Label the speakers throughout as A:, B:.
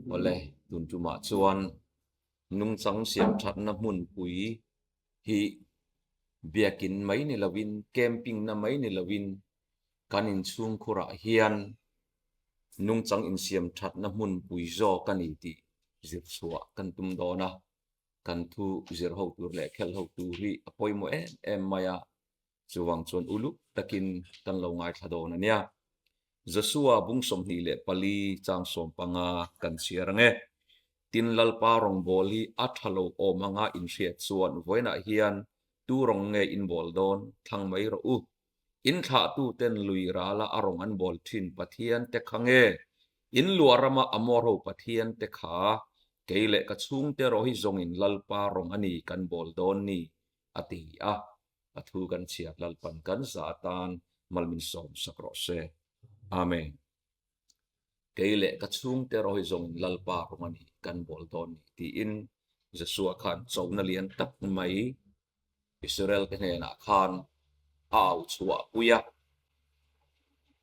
A: Awle, tun tumah chuan nungchang siam thatna hmunpui hi biakin mai ni lovin, camping na mai ni lovin kan inchhungkhurah hian nungchang insiam thatna hmunpui zawk a ni tih zir chhuah kan tum dawn a. Kan thu zir ho tur leh khelh ho tur hi a pawimawh em em mai a, chuvang chuan uluk takin kan lo ngaithla dawn a nia. Joshua bung 24 chang 15 kan chhiar ang e. Tin Lalpa rawngbâwl hi a tha lo awm anga inhriat chuan vawiinah hian tu rawng nge inbawl dawn thlang mai rawh u. In thlahtuten lui rala a rawng an bawl thin Pathian te kha nge? In luah rama Amor ho Pathian te kha kei leh ka chhungte erawh hi zawngin Lalpa rawng a ni kan bawl dawn ni, a ti a. A thu kan chhiat Lalpan kan za atan mal min sawm sak rawh se. Amen. Kei leh ka chhungte erawh hi zawngin Lalpa rawng a ni kan bawl dawn ni, tiin Joshua khan chona lian tak mai Israel te hnenah khan a au chhuah pui a.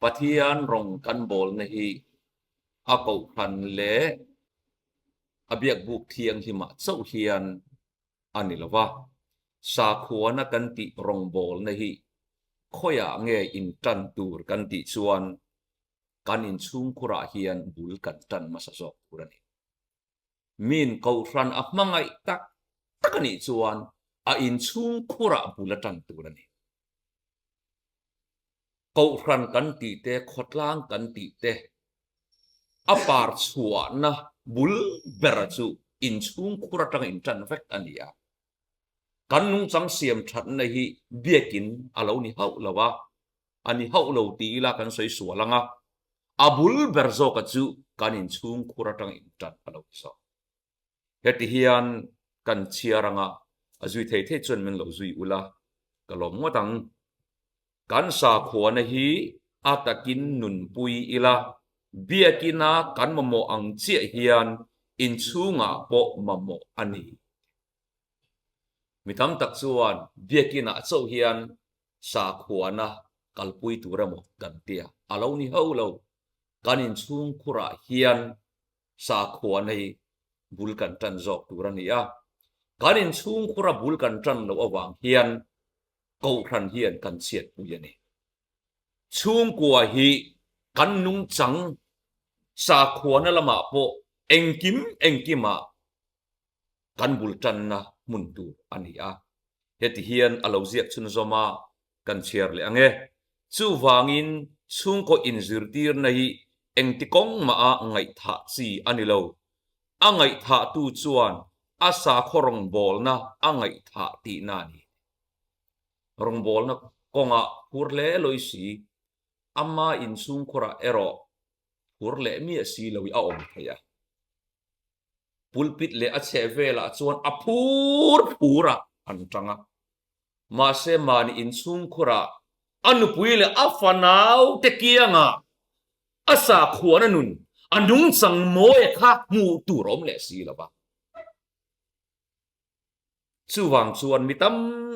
A: Pathian rawng kan bawlna hi a kohhran leh a biakbuk thianghlimah chauh hian a ni lo va. Sakhuana kan tih rawngbawlna hi khawiah nge intan tur kan tih chuan kan inchhungkhurah hian bul kan tan hmasa zawk tur a ni. Min kohhran a hmangaih tak tak a nih chuan a inchhungkhurah bul a tan tur a ni. Kohhran kan tih te, khawtlang kan tih te a par chhuahna bul ber chu inchhungkhur atanga intan vek a ni a. Kan nungchang siam thatna hi biakin a lo ni hauh lo a, a ni hauh lo ti ila kan sawi sual ang a, a bul ber zawka chu kan inchhungkhur atanga intan a lo ni zawk. Heti hian kan chhiar anga a zui thei thei chuan min lo zui ula ka lawm ngawt ang. Kan sakhuana hi a takin nunpui ila, biakina kan mamawh ang chiah hian inchhungah pawh mamawh a ni. Mi tam tak chuan biakinah chauh hian sakhuana kalpui tur emaw kan tia a lo ni ho lo. Kan inchhungkhurah hian sakhuana hi bul kan tan zawk tur a ni a. Kan inchhungkhura bul kan tan loh avang hian kohhran hian kan chhiatpui a ni. Chhungkua hi kan nungchang sakhuana lamah pawh engkim engkimah kan bul tanna hmun tur a ni a. Heti hian a lo ziak chhunzawm a, kan chhiar leh ang e. Chuvangin chhungkaw inzirtirna hi engti kawng maha ngaihthah chi a ni lo. A ngaihthahtu chuan a sakhaw rawngbawlna a ngaihthah tihna a ni. Rawngbawlna kawngah phur hle lawi si, ama inchhungkhurah erawh phur leh miah si lo i a awm thei a. Pulpit leh a chheh velah chuan a phur phur a an tang a. Mahse mahni inchhungkhurah a nupui leh a fanau te kiangah a sakhuana nun a nungchang mawi kha hmuh tur a awm leh si lo va. Chuvang chuan mi tam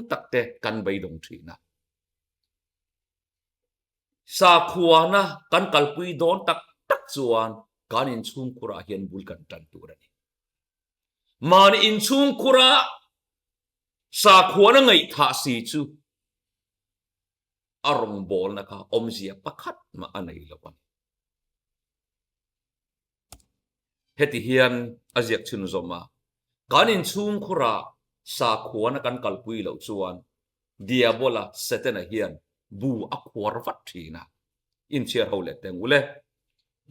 A: tak te kan beidawng thin a. Sakhuana kan kalpui dawn tak tak chuan kan inchhungkhurah hian bul kan tan tur a ni. Mahni inchhungkhura sakhuana ngaihthah si chu a rawngbawlna kha awmzia pakhat mah a nei lo a ni. Heti hian a ziak chhunzawm a, Kan inchhungkhura sakhuana kan kalpui loh chuan Diabola, Setana hian bu a khuar vat thin a. Inchhiar ho leh teng ule.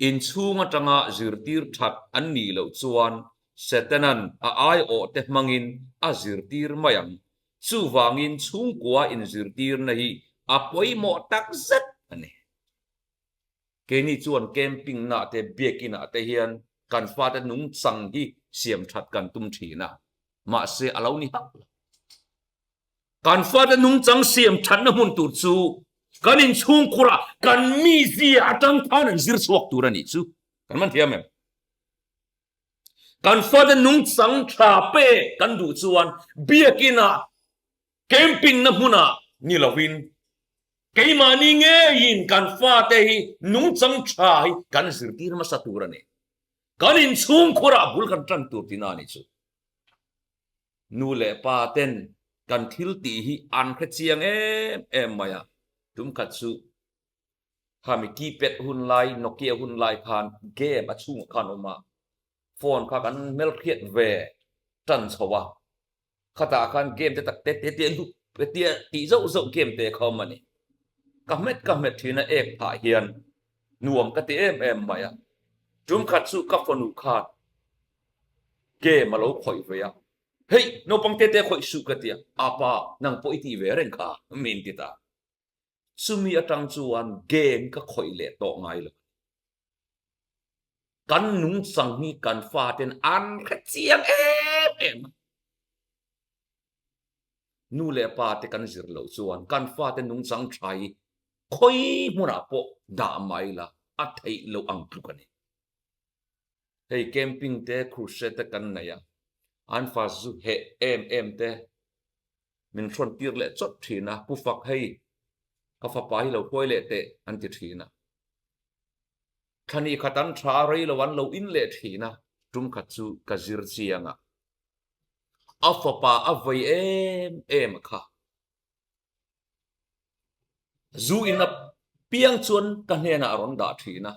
A: Inchhung atanga zirtir that an nih loh chuan Setanan a aiawhte hmangin a zirtir mai ang. Chuvangin chhungkua inzirtirna hi a pawimawh takzet a ni. Keini chuan camping na te biakin ah te hian kan fate nungchang hi siam that kan tum thin a, mahse a lo ni hauh lo. Kan fate nungchang siam thatna hmun tur chu kan inchhungkhur ah kan mizia atang khan an zir chhuak tur a nih chu kan man thiam em? Kan fate nungchang tha pe kan duh chuan biakin ah camping na hmunah ni lovin keimahni ngeiin kan fate hi nungchang tha hi kan zirtir hmasa tur a ni. Kan inchhungkhurah bul kan tan tur tihna a nih chu. Nu leh pa ten kan thil tih hi an hre chiang em em mai a, tum khat chu khami keypad hun lai, Nokia hun lai khan game a chhungah khan awm a, phone kha kan hmelhriat ve tan chho a, khatah khan game te tak te te te lup hetia tih zauh zauh game te kha awm a ni. Ka hmet ka hmet thin a ek phah hian nuam ka ti em em mai a, tum khat chu ka fanu khan game a lo khawih ve a, hei naupang te te khawih suh ka ti a, apa nang pawh i tih ve reng kha min ti ta. Chumi atang chuan game ka khawih leh tawh ngai lo. Kan nungchang hi kan faten an hre chiang em em a. Nu leh pa te kan zir loh chuan kan fate nungchang tha hi khawi hmunah pawh dah mai la a theih loh ang tluk a ni. Hei camping te crusade te kan nei a, an fa zu heh em em te min hrawn tir leh chawt thin a, Pu Fak hei ka fapa hi lo hruai leh teh an ti thin a. Thlani khat an tha a rei lo an lo in leh thin a, tum khat chu ka zir chiang a, a fapa a vei em em a kha. Zu in a piang chuan ka hnenah a rawn dah thin a,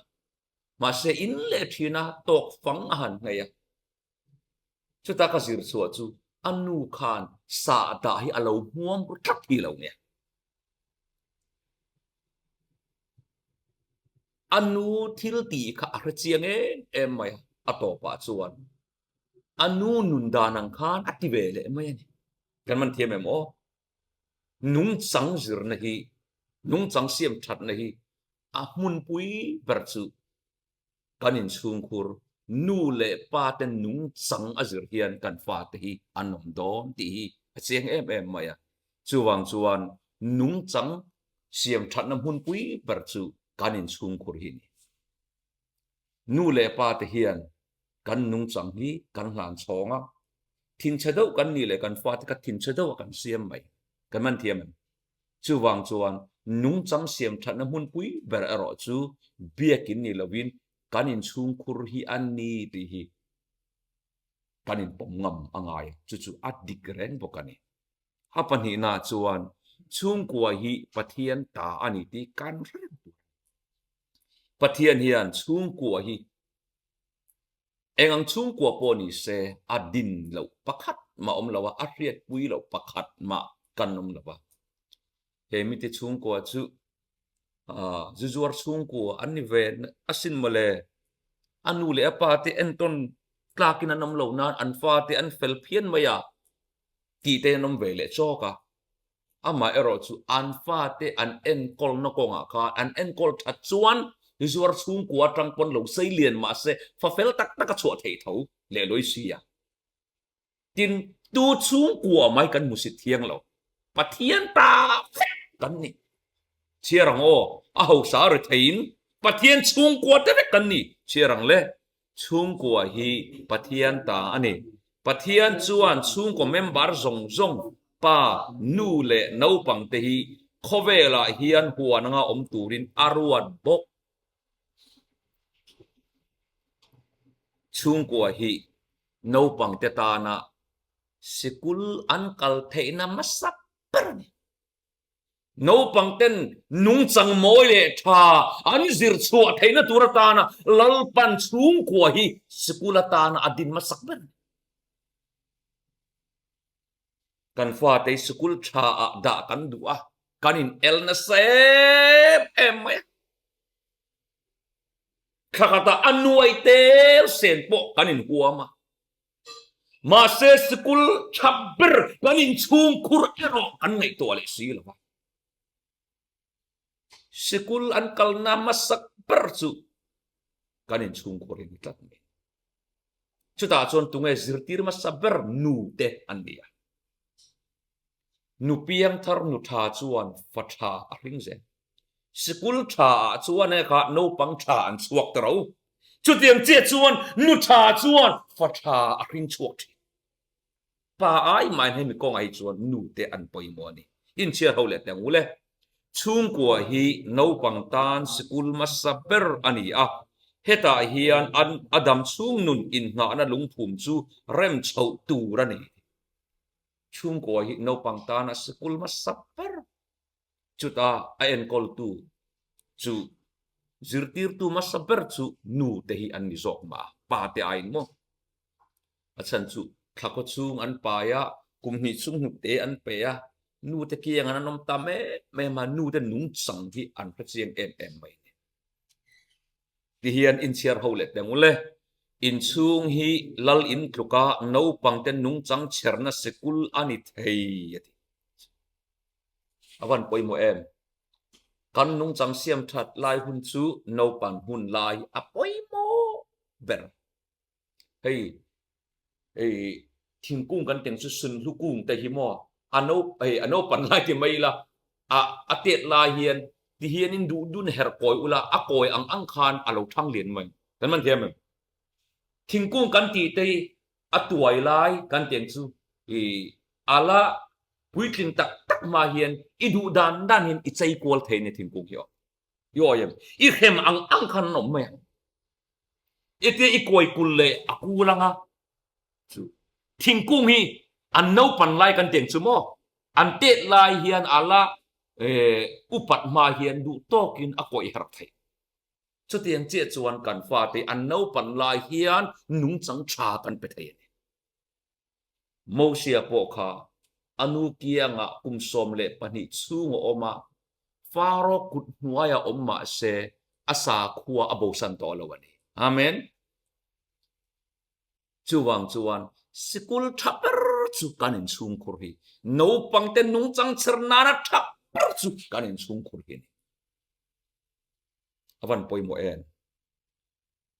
A: mahse in leh thin a tawk fang a han nghei a. Chuta ka zir chhuah chu a nu khan sahdah hi a lo hmuam ru tlat hi lo nia. A nu thil tih kha a hre chiang em em mai a, a tawpah chuan a nu nun dan ang khan a ti ve leh mai a ni. Kan man thiam em aw? Nungchang zirna hi, nungchang siam thatna hi a hmunpui ber chu kan inchhungkhur nu leh pa te nungchang a zir hian kan fate hi an awm dawn tih hi a chiang em em mai a. Chuvang chuan nungchang siam thatna hmunpui ber chu kan inchhungkhur hi a ni. Nu leh pa te hian kan nungchang hi kan hlan chhawng a, thinchhe deuh kan nih leh kan fate kha thinchhe deuh a kan siam mai. Kan man thiam em? Chuvang chuan nungchang siam thatna hmunpui ber erawh chu biakin ni lovin kan inchhungkhur hi a ni tih hi kan inpawm ngam a ngai a, chu chu a dik reng bawk a ni. A pahnihna chuan chhungkua hi Pathian ta a ni tih kan hre reng tur a ni. Pathian hian chhungkua hi Eng ang chhungkua pawh ni se, a din loh pakhat mah awm lo a, a hriatpui loh pakhat mah kan awm lo a. He mite chhungkua chu zu zuar chhungkua an ni ve asin mawle. A nu leh a pa te entawn tlakin an awm lo nan an fa te an fel phian mai a tih te an awm ve leh chawk a. Amah erawh chu an fate an enkawlna kawngah khan an enkawl that chuan zuar chhungkua atang pawn lo sei lian mah se fa fel tak tak a chhuah theih tho leh lawi si a. Tin, tu chhungkua mai kan hmusit thiang lo. Pathian ta vek kan ni. Chhiar ang aw, a hausa ri theiin Pathian chhungkua te vek kan ni. Chhiar ang le. Chhungkua hi Pathian ta a ni. Pathian chuan chhungkaw member zawng zawng, pa, nu leh naupang te hi khawvelah hian huan anga awm turin a ruat bawk. Chhungkua hi naupang te tana sikul an kal theihna hmasa ber a ni. Naupang ten nungchang mawi leh tha an zir chhuah theihna tur atana Lalpan chhungkua hi sikul atana a din hmasak ber a ni. Kan fate hi sikul tha ah dah kan duh a, kan in el nasa em em mai a. Thla khatah a nuai tel sen pawh kan inhuam a. Mahse sikul tha ber kan inchhungkhur erawh kan ngaihtuah leh si lo va. Sikul an kalna hmasak ber chu kan inchhungkhur hi a ni tlat mai. Chutah chuan tunge zirtir hmasa ber nu te an ni a. Nu piangthar nu tha chuan fa tha a hring zel. Sikul tha ah chuan he kha naupang tha an chhuak ta ro. Chutiang chiah chuan nu tha chuan fa tha a hring chhuak thin. Pa ai main hemi kawngah hi chuan nu te an pawimawh a ni. Inchhiar ho leh teh ang u le. Chhungkua hi naupang tan sikul hmasa ber a ni a. Hetah hian an a dam chhung nun innghahna lungphum chu rem chhoh tur a ni. Chhungkua hi naupang tana sikul hmasa ber chuta a enkawltu chu zirtirtu hmasa ber chu nu te hi an ni zawk mah a, pa te aiin maw? A chhan chu thlakhaw chhung an pai a, kum hnih chhung hnute an pe a, nu te kiangah an awm tam em em a, nu te nungchang hi an hre chiang em em mai a ni. Tihian inchhiar ho leh teng ule, inchhung hi lal in tluka naupang te nungchang chherna sikul a ni thei a ti. A van pawimawh em? Kan nungchang siam that lai hun chu naupang hun lai a pawimawh ber. Hei hei thingkung kan teng chu sunhlu kung te hi maw a no hei a naupan lai ti mai ila a a tet lai hian ti hian in duh dun herh kawi ula a kawi ang ang khan a lo thang lian mai kan man thiam em? Thingkung kan tih te hi a tuai lai kan teng chu i a la puitling tak tak hma hian i duh dan dan hian i chei kual thei nia thingkung hi aw. I awi em? I hrem ang ang khan an awm mai ang. I tia i kawi kul leh a kul anga chu thingkung hi an naupan lai kan teng chu maw? An tet lai hian a la upat hma hian duh tawkin a kawi harh theih. Chutiang chiah chuan kan fate an naupan lai hian nungchang tha kan pe thei a ni. Mosia pawh kha a nu kiangah kum 12 chhung a awm a, Faro kut hnuaiah awm mah se a sakhua a bosan tawh lo a ni. Amen. Chuvang chuan sikul tha ber chu kan inchhungkhur hi, naupangte nungchang chher nana tha ber chu kan inchhungkhur hi a ni. A van pawimawh em?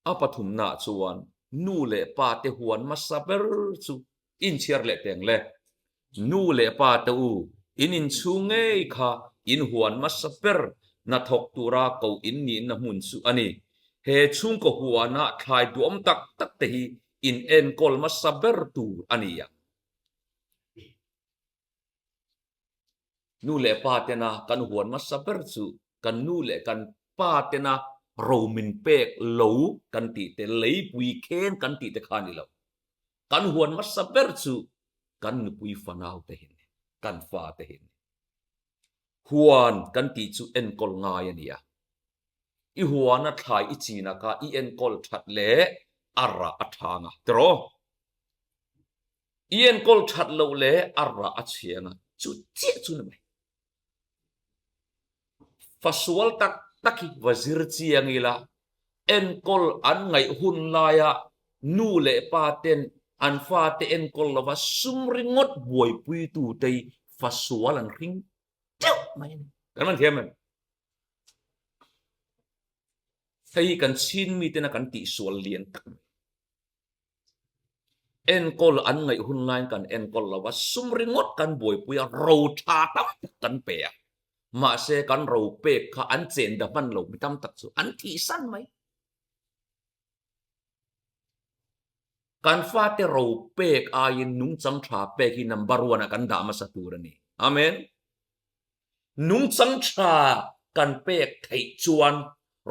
A: A pathumnaah chuan nu leh pa te huan hmasa ber chu inchhiar leh teng le. Nu leh pa te u, in inchhung ngei kha in huan hmasa ber hnathawk tura koh in nihna hmun chu a ni. He chhungkaw huana thlai duam tak tak te hi in enkawl hmasa ber tur a ni ang. Nu leh pa tena kan huan hmasa ber chu kan nu leh kan pa tena ro min pek lo kan tih te, leipui khen kan tih te kha a ni lo. Kan huan hmasa ber chu kan nupui fanau te hi a ni, kan fa te hi a ni. Huan kan tih chu enkawl ngai a ni a. I huana thlai i chin aka i enkawl that leh a rah a thang a, tiraw? I enkawl that loh leh a rah a chhiang a, chu chiah chu ni mai. Fa sual tak tak hi va zir chiang ila, enkawl an ngaih hun laia nu leh pa ten an fate enkawl lova sum ringawt buaipuitute hi fa sual an hring teuh mai a ni. Kan man thiam em? Hei hi kan chin mitena kan tihsual lian tak mai. Enkawl an ngaih hun laiin kan enkawl lo a, sum ringawt kan buaipui a, ro tha tam tak kan pe a. Mahse kan ro pek kha an chen da hman lo mi tam tak chu an thihsan mai. Kan fate ro pek aiin nungchang tha pek hi number one ah kan dah hmasa tur a ni. Amen. Nungchang tha kan pek theih chuan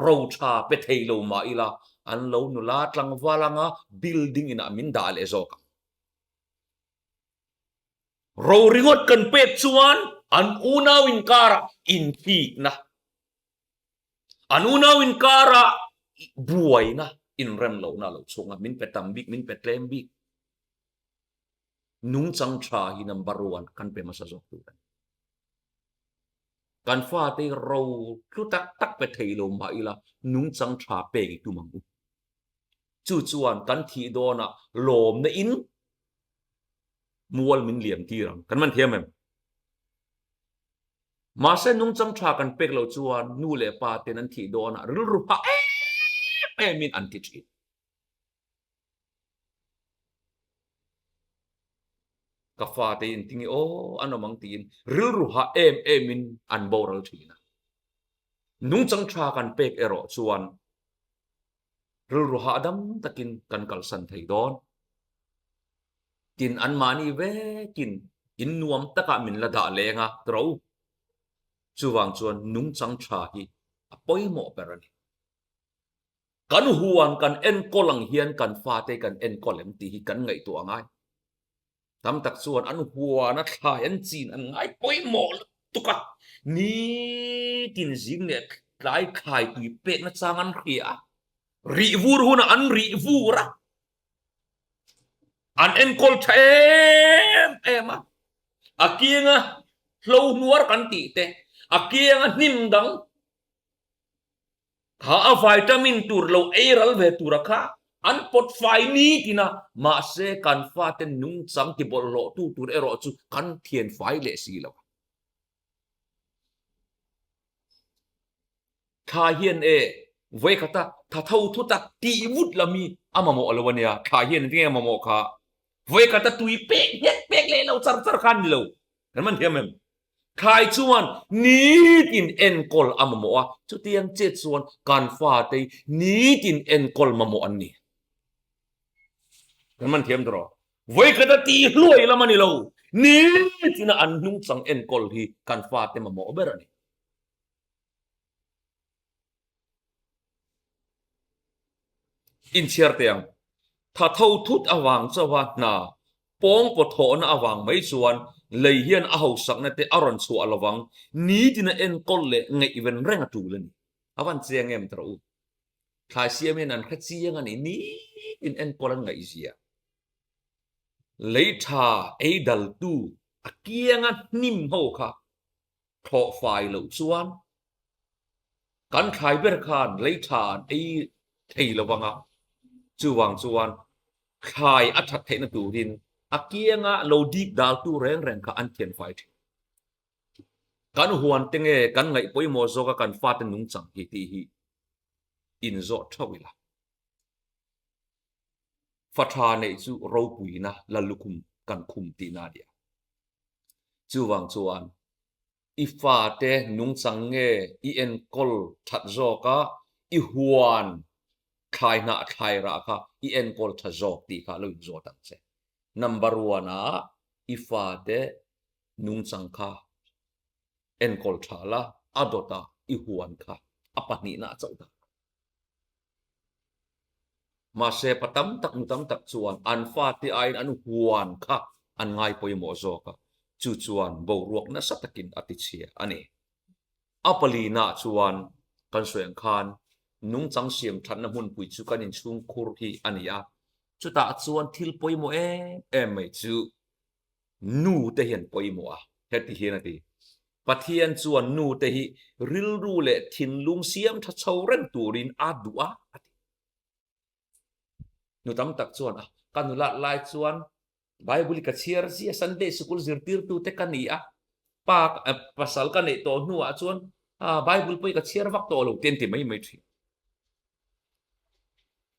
A: ro tha pe thei lo mah ila an lo nula tlangval anga building inah min dah leh zawk ang. Ro ringawt kan pek chuan an unau inkarah inthikna, an unau inkarah buaina inrem lohna a lo chhuak a, min pe tam bik, min pe tlem bik. Nungchang tha hi number one kan pe hmasa zawk tur a ni. Kan fate hi ro tlu tak tak pe thei lo mah ila nungchang tha pek i tum ang u. Chu chuan kan thih dawnah lawmna in mual min liam tir ang. Kan man thiam em? Mahse nungchang tha kan pek loh chuan nu leh pa ten an thih dawnah rilru hah em em in an ti thin. Ka fate in tinge aw an awm ang tiin rilru hah em em in an boral thin a. Nungchang tha kan pek erawh chuan rilru hahdam takin kan kalsan thei dawn. Tin anmahni vekin in nuam takah min la dah leng a tro. Chuvang chuan nungchang tha hi a pawimawh ber a ni. Kan huan kan enkawl ang hian kan fate kan enkawl em tih hi kan ngaihtuah a ngai. Tam tak chuan an huana thlai an chin an ngai pawimawh lutuk a, nitin zing leh tlai thlai tui pek nachang an hria a, rih vur hunah an rih vur a, an enkawl tha em em a, a kianga hlo hnuar kan tih te, a kianga hnim dang Kha a vitamin tur lo ei ral ve tura kha an pawt fai ni tin a, mahse kan fate nungchang ti bawlhhlawh tu tur erawh chu kan thian fai leh si lo. Thla hian e vawikhata tha tho thut a tih vut lam hi a mamawh lo a nia, thla hian enge a mamawh kha vawikhata tui pek nghet pek leh lo char char kha a ni lo, kan man thiam em? Thlai chuan nitin enkawl a mamawh a, chutiang chet chuan kan fate nitin enkawl mamawh an ni. Kan man thiam tawh rawh. Vawikhat a tih hluai lam a ni lo, nitina an hnungchang enkawl hi kan fate mamawh ber a ni. Inchhiar teh ang. Tha tho thut avang chauha hna pawng paw thawhna avang mai chuan lei hian a hausakna te a rawn chhuah lovang nitin a enkawl leh ngaihven reng a tul a ni. A van chiang em tawh u. Thlai siam hian an hre chiang a ni nitin enkawl an ngaihzia. Lei tha ei daltu a kianga hnim ho kha thlawh fai loh chuan kan thlai ber khan lei tha an ei thei lo vang a, chuvang chuan thlai a that theihna turin a kianga lo dip daltu reng reng kha an thian fai thin. Kan huan te nge kan ngaih pawimawh zawka kan fate nungchang hi tih hi inzawh theuh ila. Fa tha neih chu ropuina la lukhum kan khum tihna a nia. Chuvang chuan i fate nungchang nge i enkawl that zawk a, i huan thlai hnah thlai rah kha i enkawl tha zawk tih kha lo inzawt ang che. Number one ah i fate nungchang kha enkawl tha la, a dawtah i huan kha a pahnihna a chauh dah. Mahse, pa tam tak, nu tam tak chuan an fate aiin an huan kha an ngai pawimawh zawk a, chu chuan boruak nasa takin a tichhia a ni. A palinaah chuan kan sawi ang khan nungchang siam thatna hmunpui chu kan inchhungkhur hi a ni a, chutah chuan thil pawimawh em em mai chu Nu te hian pawimawh a, heti hian a ti. Pathian chuan nu te hi rilru leh thinlung siam tha chho reng turin a duh a, a ti. Nu tam tak chuan a, ka nulat lai chuan Bible ka chhiar zia Sunday sikul zirtirtu te ka ni a, pa pasal ka neih tawh hnuah chuan Bible pawh hi ka chhiar vak tawh lo te an ti mai mai thin.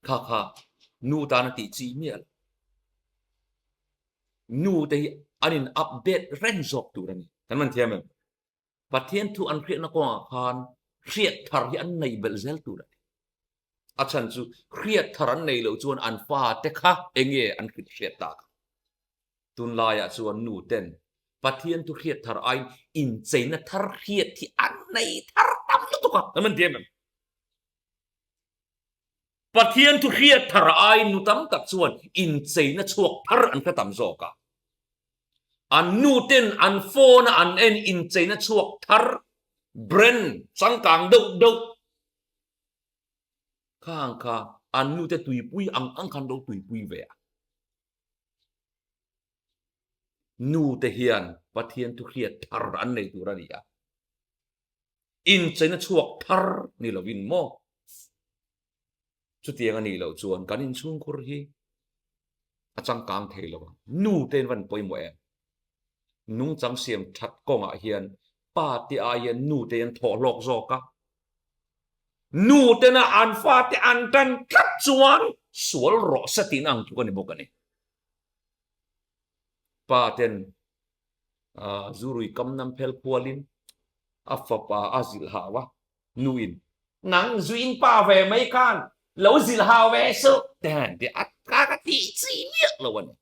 A: Kha kha nu tan a tih chi miah lo. Nu te hi an in update reng zawk tur a ni. Kan man thiam em? Pathian thu an hriatna kawngah khan hriat thar hi an nei belh zel tur a ni. A chhan chu hriat thar an nei loh chuan an fa te kha enge an hrilh hriat tak ang. Tunlaiah chuan nu ten Pathian thu hriat thar aiin incheina thar hriat hi an nei thar tam lutuk a. Kan man thiam em? Pathian thu hriat thar aiin nu tam tak chuan incheina chhuak thar an hre tam zawk a. An nu ten an phone a an en incheina chhuak thar brand changkang deuh deuh khang kha an nu te tuipui ang ang khan lo tuipui ve a. Nu te hian Pathian thu hriat thar an nei tur a ni a. Incheina chhuak thar ni lovin maw? Chutiang a nih loh chuan kan inchhungkhur hi a changkang thei lo ang. Nu te in van pawimawh em? Nungchang siam that kawngah hian pa te aiin nu te an thawh hlawk zawk a. Nu tena an fate an tan tlat chuan sual rawh se tihna ang tluk a ni bawk a ni. Pa ten Zurui kam nam phel kualin a fapa a zilh hau a, nuin, Nang zuin pa ve mai khan lo zilh hau ve suh te han ti a, ka ka tih chi miah lo a ni.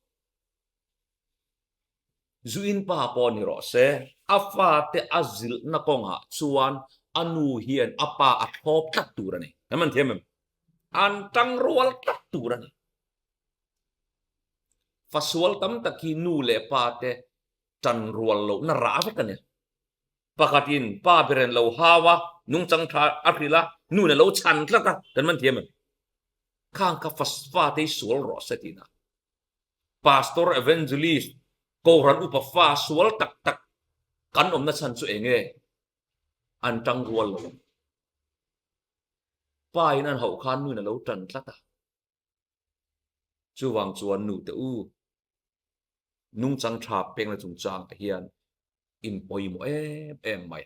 A: Zuin pa pawh ni rawh se, a fate a zilhna kawngah chuan a nu hian a pa a thlawp tlat tur a ni. Kan man thiam em? An tangrual tlat tur a ni. Fasual tam tak hi nu leh pa te tan rual lohna rah vek a ni. Pakhatin pa beren lo hau a, nungchang tha a hrilh a, nu nen lo chhan tlat a, kan man thiam em? Khang kha fate hi sual rawh se tihna. Pastor, Evangelist, Kohhran upa fa sual tak tak kan awmna chhan chu eng nge? An tang rual lo ang. Pa in an hauh khan nu in a lo tan tlat a. Chuvang chuan nu te u, nungchang tha pekna chungchang ah hian in pawimawh em em mai.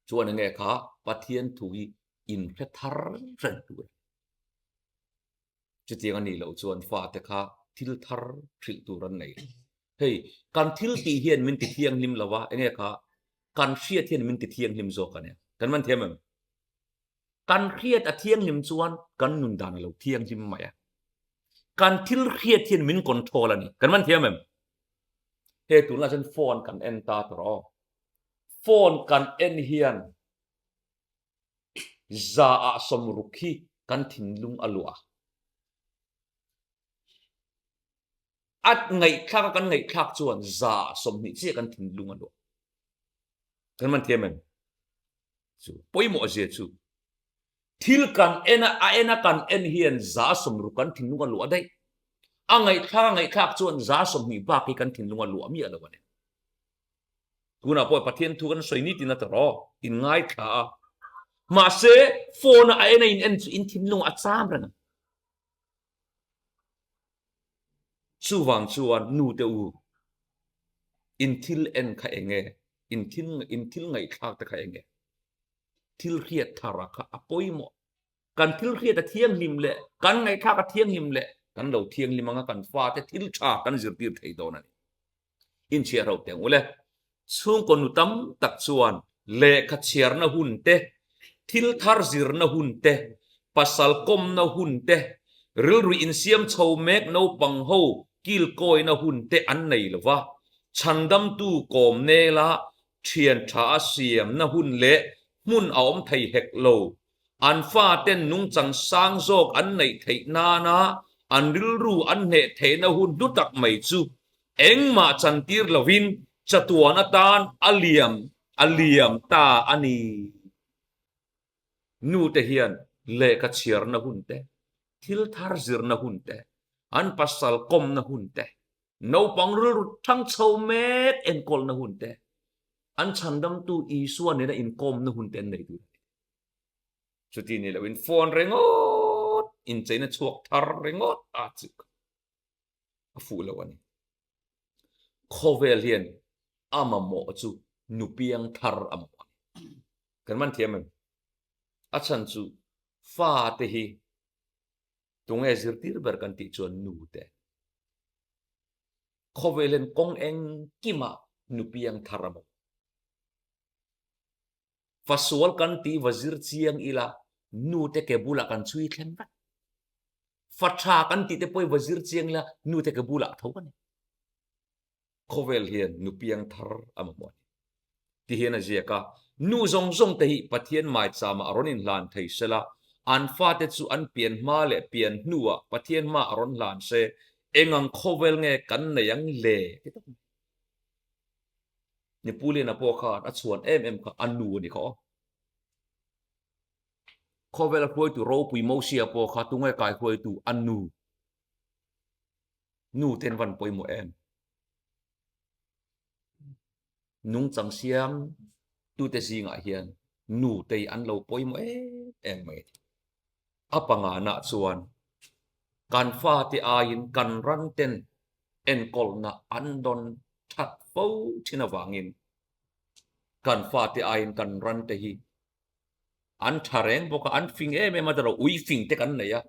A: Chuan enge kha Pathian thu hi in hre thar reng tur a ni. Chutiang a nih loh chuan fate kha thil thar hrilh tur an nei. Hei, kan thil tih hian min ti thianghlim lo a, enge kha kan hriat hian min ti thianghlim zawk a nia. Kan man thiam em? Kan hriat a thianghlim chuan kan nun dan a lo thianghlim mai a. Kan thil hriat hian min control a ni. Kan man thiam em? Hei tunlai chuan phone kan en ta tawh aw. Phone kan en hian Zaah sawmruk hi kan thinlung a luah a. A ngaihthlak a kan ngaihthlak chuan zaah 20 chiah kan thinlung a luah. Kan man thiam em? Chu pawimawh zia chu thil kan en a, a en a kan en hian za 60 kan thinlung a luah daih. A ngaihthlak a ngaihthlak chuan za 20 bak hi kan thinlung a luah miah lo a ni. Tunah pawh Pathian thu kan sawi nitin a tawrh aw, in ngaithla a. Mahse, phone a a en a in en chu in thinlung a cham reng a. Chuvang chuan nu te u, in thil en kha eng nge? In thil in thil ngaihthlak te kha eng nge? Thil hriat thar a kha a pawimawh. Kan thil hriat a thianghlim leh kan ngaihthlak a thianghlim leh kan lo thianghlim anga kan fate thil tha kan zirtir thei dawn a ni. Inchhiar ho teng ule. Chhungkaw nu tam tak chuan lehkha chhiarna hun te, thil thar zirna hun te, pasal kawmna hun te, rilru insiam chho mek naupang ho kilkawina hun te an nei lo va, chhandamtu kawm nela thian tha a siamna hun leh hmun a awm thei hek lo. An faten nungchang sang zawk an neih theih nana an rilru an hneh theihna hun hlu tak mai chu engmah chantir lovin chatuan atan a liam a liam ta a ni. Nute hian lehkha chhiarna hun te, thil thar zirna hun te, an pasal kawmna hun te, naupang rilru thang chho mek enkawlna hun te, an chhandamtu Isua nena inkawmna hun te an nei tur a ni. Chuti ni loin phone ringawt, incheina chhuak thar ringawt a chu a fuh lo a ni. Khawvel hian a mamawh chu nupiang thar a mamawh a ni. Kan man thiam em? A chhan chu fate hi tunge zirtir ber kan tih chuan nu te. Khawvel hian kawng engkimah nupiang thar a mamawh. Fasual kan tih va zir chiang ila nu te ke bulah kan chhui thleng vat. Fa tha kan tih te pawh va zir chiang ila nu te ke bulah tho a ni. Khawvel hian nu piang thar a mamawh a ni. Ti hian a ziak a, nu zawng zawng te hi Pathian maicham ah a rawn inhlan thei sela, an fate chu an pian hma leh pian hnuah Pathian hma a rawn hlan se, engang khawvel nge kan nei ang le? Ti tak mai. Napoleon-a pawh khan a chhuan em em kha a nu a ni kha aw. Khawvela hruaitu ropui Mosia pawh kha tunge kai hruaitu a nu. Nu ten van pawimawh em. Nungchang siam tute zingah hian nu te an lo pawimawh em em mai. A panganah chuan kan fate aiin kan ran ten enkawlna an dawn that fo thin avangin kan fate aiin kan ran te hi an tha reng bawk a, an fing em em a, tawrh ui fing te kan nei a,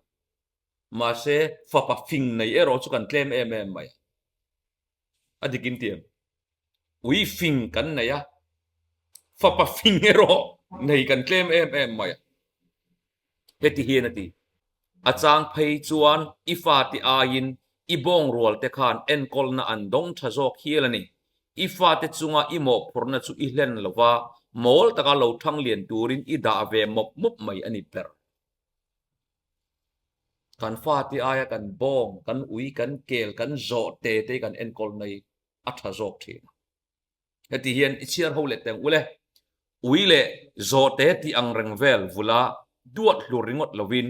A: mahse fapa fing nei erawh chu kan tlem em em mai a, a dik in ti em? Ui fing kan nei a, fapa fing erawh nei kan tlem em em mai a. Heti hian a ti, A chang phei chuan i fate aiin i bawngrual te khan enkawlna an dawng tha zawk hial a ni. I fate chunga i mawhphurhna chu i hlen lo va, mawl taka lo thang lian turin i dah ve mawp mawp mai a ni ber. Kan fate aia kan bawng, kan ui, kan kel, kan zawh te te kan enkawl mai a tha zawk thin a. Heti hian i chhiar ho leh teng ule. Ui leh zawhte tih ang reng vel vula duat hlur ringawt lovin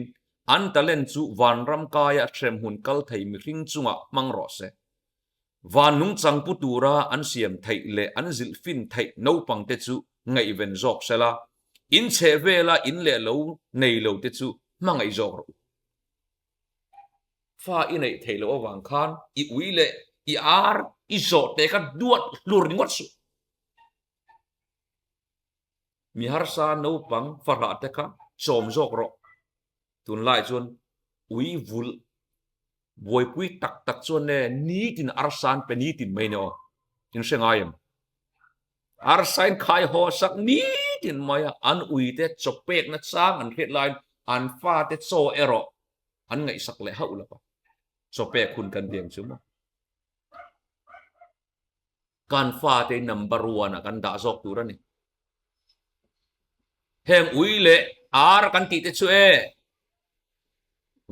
A: an talent chu vanram kaia hremhmun kal thei mihring chungah hmang rawh se. Van nungchang pu tura an siam theih leh an zilh fin theih naupangte chu ngaihven zawk sela, in chheh vela in leh lo nei lo te chu hmangaih zawk rawh u. Fa i neih theih loh avang khan i ui leh i ar i zawh te kha duat hlur ringawt suh. Mi harsa naupang fahrah te kha chawm zawk rawh. Tunlai chuan ui vulh buaipui tak tak chuan e nitin arsa an pe nitin mai ni aw. In hre ngai em? Arsa in khai haw sak nitin mai a, an ui te chaw pekna chang an hriat laiin an fate chaw erawh an ngaihsak leh hauh lo va, chaw pek hun kan ti ang chu maw? Kan fate number one ah kan dah zawk tur a ni. Heng ui leh ar kan tih te chu e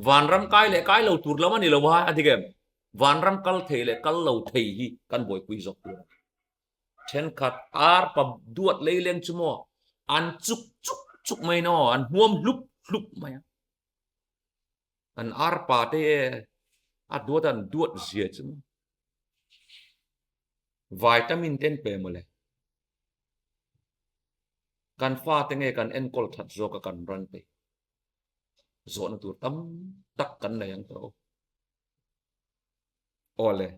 A: vanram kai leh kai lo tur lam a ni lo a, a dik em? Vanram kal thei leh kal lo thei hi kan buaipui zawk tur a ni. Thenkhat ar pa duat leileng chu maw an chuk chuk chuk mai naw, an hmuam hlup hlup mai a. An ar pa te e a duat an duat zia chu maw. Vitamin te an pe mawle. Kan fa te nge kan enkawl that zawk a kan ran te. Zawhna tur tam tak kan nei ang tawh. Awle,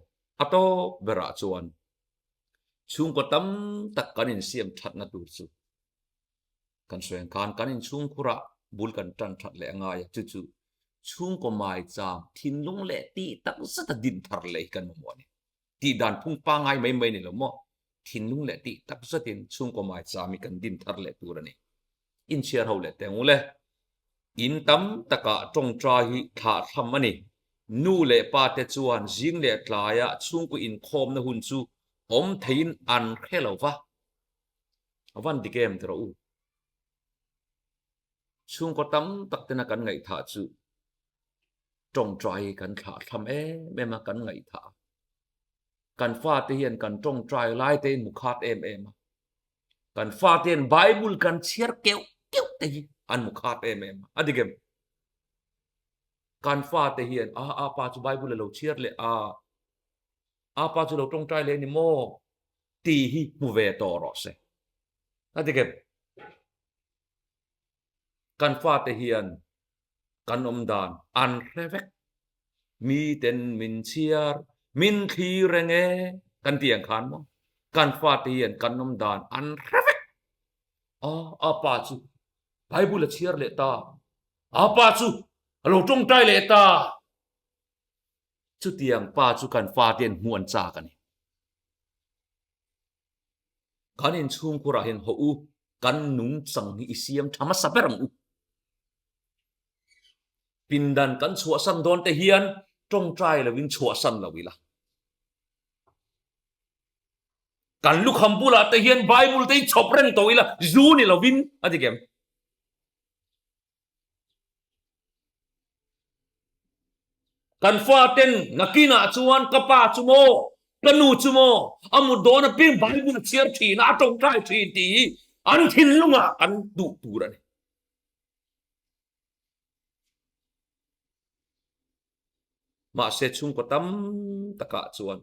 A: a tawp berah chuan chhungkaw tam tak kan insiam thatna tur chu kan sawi ang khan kan inchhungkhurah bul kan tan that leh a ngai a, chu chu chhungkaw maicham thinlung leh tih tak zata din thar leh hi kan mamawh a ni. Tih dan phung pangngai mai mai ni lo maw? Thinlung leh tih tak zatin chhungkaw maicham hi kan din thar leh tur a ni. Inchhiar ho leh teng ule. In tam takah tawngtai hi thlah thlam a ni. Nu leh pa te chuan zing leh tlaia chhungkaw inkhawmna hun chu awm theiin an hre lo va. A van dik em tiraw u? Chhungkaw tam tak tena kan ngaihthah chu tawngtai hi kan thlah thlam em em a, kan ngaihthah a. Kan fate hian kan tawngtai lai te hi mukhat em em a. Kan fate hian Bible kan chhiar keuh keuh te hi an mukhat em em a. A dik em? Kan fate hian a a pa chu Bible a lo chhiar leh a, a pa chu lo tawngtai leh a ni maw? Tih hi hmu ve tawh rawh se. A dik em? Kan fate hian kan awm dan an hre vek. Miten min chhiar, min thlir reng e kan ti ang khan maw? Kan fate hian kan awm dan an hre vek. A, a pa chu Bible a chhiar leh ta. A pa chu a lo tawngtai leh ta. Chutiang pa chu kan fate hian hmuh an chak a ni. Kan inchhungkhurah hian haw u, kan nungchang hi i siam tha hmasa ber ang u. Pindan kan chhuahsan dawn te hian tawngtai lovin chhuahsan lo ila. Kan lukham bulah te hian Bible te hi chhawp reng tawh ila, zu ni lovin a ti kem. Kan faten nakinah chuan ka pa chu maw, ka nu chu maw, a mut dawn apiang Bible a chhiar thin a, a tawngtai thin tih hi an thinlungah kan duh tur a ni. Mahse chhungkaw tam takah chuan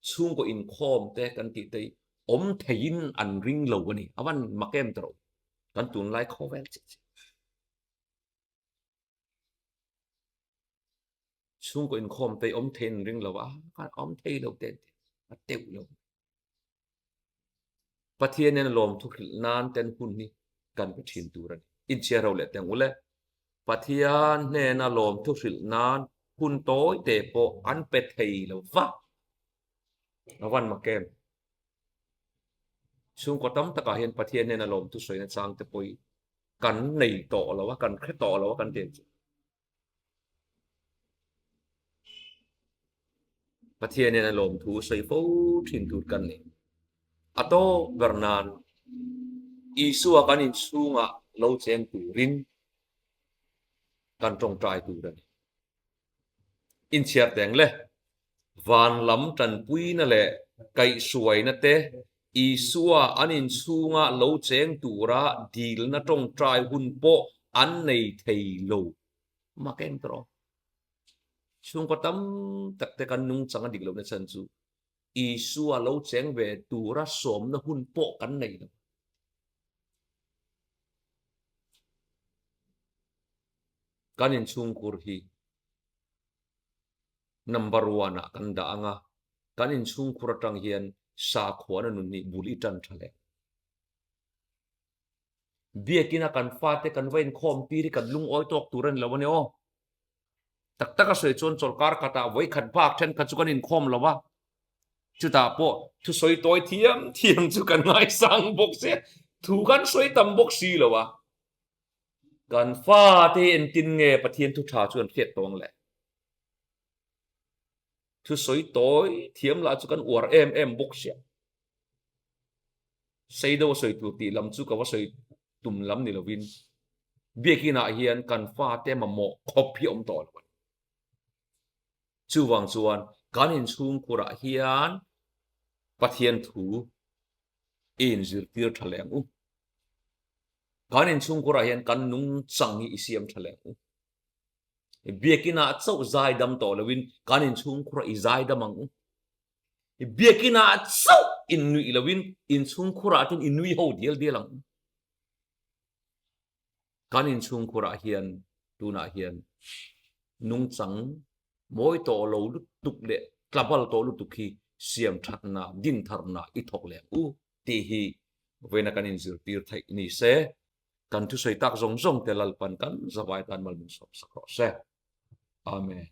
A: chhungkaw inkhawm te kan tih te hi awm theiin an ring lo a ni. A van mak em tawh kan tunlai khawvel chiah chiah. Chhungkaw inkhawm te hi awm theiin an ring lo a, awm thei lo te an ti a teuh lo. Pathian hian lawmthu hrilh nan ten hun hi kan pe thin tur a ni. Inchhiar ho leh teng ule. Pathian hnena lawmthu hrilh nan hun tawi te pawh an pe thei lo va. A van mak em? Chhungkaw tam takah hian Pathian hnena lawmthu sawina chang te pawh hi kan nei tawh lo a, kan hre tawh lo a kan ti ang chu. Pathian hian a lawmthu sawi fo thin tur kan ni. A tawp ber nan Isua kan inchhungah lo cheng turin kan tawngtai tur a ni. Inchhiar teng le. Van lam tanpuina leh kaihhruaina te Isua an inchhunga lo cheng tura dilna tawngtai hun pawh an nei thei lo. Mak em tawh. Chhungkaw tam tak te kan nungchang a dik lohna chhan chu Isua lo cheng ve tura sawmna hun pawh kan nei lo. Kan inchhungkhur hi number one ah kan dah ang a, kan inchhungkhur atang hian sakhuana nun hi bul i tan tha leh. Biakina kan fate kan va inkhawm tir hi kan lungawi tawk tur a ni lo a ni aw. Tak tak a sawi chuan chawlhkar khatah vawi khat bak thenkhat chu kan inkhawm lo a, chutah pawh thusawi tawi thiam thiam chu kan ngaisang bawk si a, thu kan sawi tam bawk si lo a. Kan fate hi engtin nge Pathian thu tha chu an hriat tawng le? Thusawi tawi thiam lah chu kan uar em em bawk sia. Sei deuh a sawi tur tih lam chu ka va sawi tum lam ni lovin biakinah hian kan fate mamawh khawp hi a awm tawh lo a ni. Chuvang chuan kan inchhungkhurah hian Pathian thu i inzirtir tha leh ang u. Kan inchhungkhurah hian kan nungchang hi i siam tha leh ang u. Biakinah chauh zaidam tawh loin kan inchhungkhurah i zaidam ang u. Biakinah chauh innuih loin inchhungkhurah chuan i nui ho dial dial ang. Kan inchhungkhurah hian tunah hian nungchang mawi tawh lo lutuk leh tlabal tawh lutuk hi siam thatna, dintharna i thawk leh ang u tih hi vawiina kan inzirtir theih ni se, kan thusawi tak zawng zawng te Lalpan kan zavai tan mal min sawm sak rawh se. Amen.